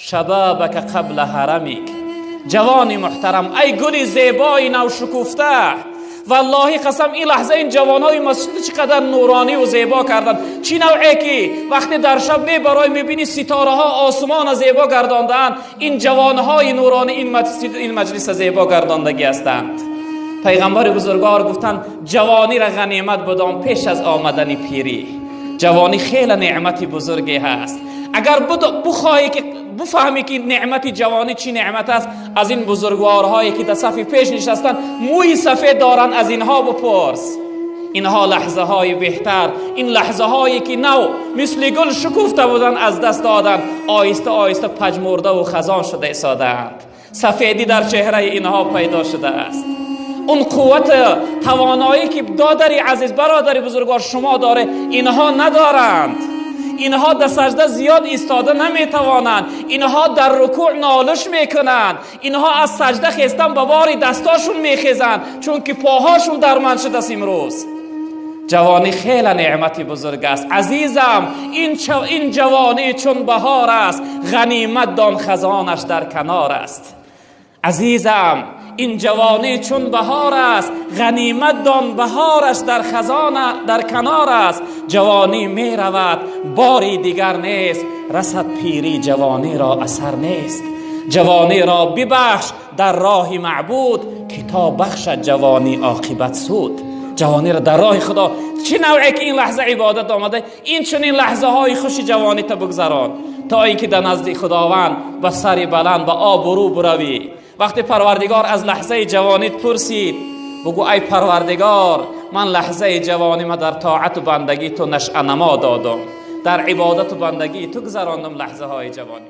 شبابك قبل هرمك. جوانی محترم، ای گل زیبای نوشکفته، والله قسم این لحظه این جوانهای مسجد چقدر نورانی و زیبا کردن. چی نوعی که وقتی در شب میبرای میبینی ستاره ها آسمان زیبا گرداندن، این جوانهای نورانی این مسجد، این مجلس زیبا گرداندگی هستند. پیغمبر بزرگوار گفتند جوانی را غنیمت بدان پیش از آمدن پیری. جوانی خیلی نعمت بزرگی هست. اگر بخواهی که بفهمی که نعمت جوانی چی نعمت است، از این بزرگوارهایی که در صف پیش نشستن موی سفید دارن از اینها بپرس. اینها لحظه های بهتر، این لحظه هایی که نو مثل گل شکفته بودن از دست دادن، آهسته آهسته پژمرده و خزان شده ایستادند. سفیدی در چهره اینها پیدا شده است. اون قوت توانایی که دادری عزیز، برادر بزرگوار شما داره، اینها ندارند. اینها در سجده زیاد ایستاده نمیتوانند، اینها در رکوع نالش میکنند، اینها از سجده خیستن به بار دستاشون میخیزند، چون که پاهاشون درمند شده است. امروز جوانی خیلی نعمت بزرگ است. عزیزم، این جوانی چون بهار است، غنیمت دان خزانش در کنار است. عزیزم، این جوانی چون بهار است، غنیمت دان بهارش در خزان در کنار است. جوانی می رود باری دیگر نیست، رسد پیری جوانی را اثر نیست. جوانی را ببخش در راه معبود، که تا بخشد جوانی عاقبت سود. جوانی را در راه خدا، چه نوعی که این لحظه عبادت آمده، این چنین لحظه های خوش جوانی تا بگذران تا اینکه در نزد خداوند به سر بلند به آبرو بروی. وقتی پروردگار از لحظه جوانیت پرسید، بگو ای پروردگار، من لحظه جوانی ما در طاعت و بندگی تو نشأ نما دادم، در عبادت و بندگی تو گذراندم لحظه های جوانی.